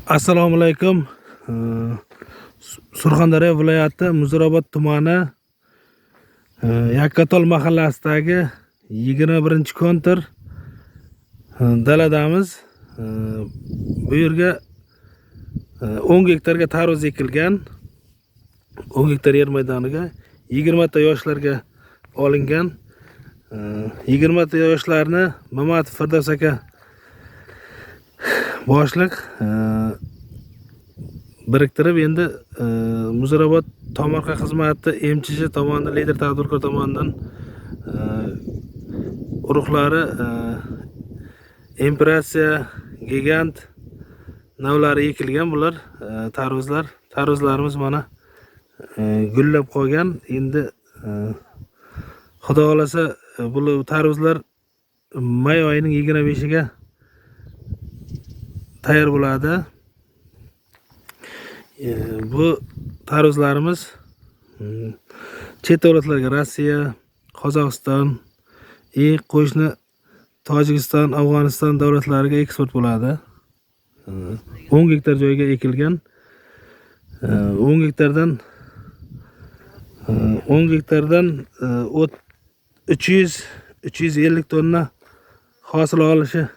Assalomu alaykum. Surxondaryo viloyati Muzrabot tumani Yakkatol mahallasidagi 21-kontur daladamiz. Bu yerga 10 gektarga tarvuz ekilgan. 10 gektar yer maydoniga 20 ta yoshlarga olingan. 20 ta yoshlarni Mamatov Firdavs aka boshliq biriktirib endi Muzrabot tomorqa xizmati MChJ tomonidan, lider tadbirkor tomonidan urug'lari Imperatsiya, Gigant navlari ekilgan bular, tarvuzlar. Tarvuzlarimiz mana gullab qolgan. Endi Xudo xolasa bu tarvuzlar may oyining 25iga tayyor bo'ladi. Bu tarvuzlarimiz chet davlatlarga, Rossiya, Qozog'iston, qo'shni Tojikiston, Afg'oniston davlatlariga eksport bo'ladi. 10 gektar joyga ekilgan. 10 gektardan 10 gektardan 300 350 tonna hosil olishi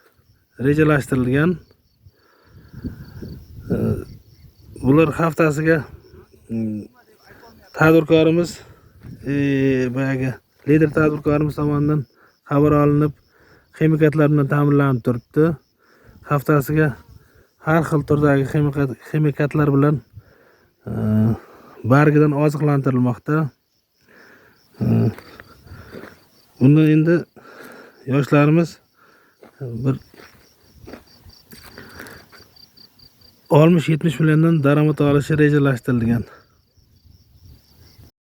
rejalashtirilgan. Bular haftasiga tadbirkorimiz, boyagi lider tadbirkorimiz tomonidan xabar olinib, ximikatlar bilan ta'minlanib turibdi. Haftasiga har xil turdagi ximikatlar bilan bargidan oziqlantirilmoqda. Bundan endi yoshlarimiz bir 60-70 milliondan daromad olishi rejalashtirilgan.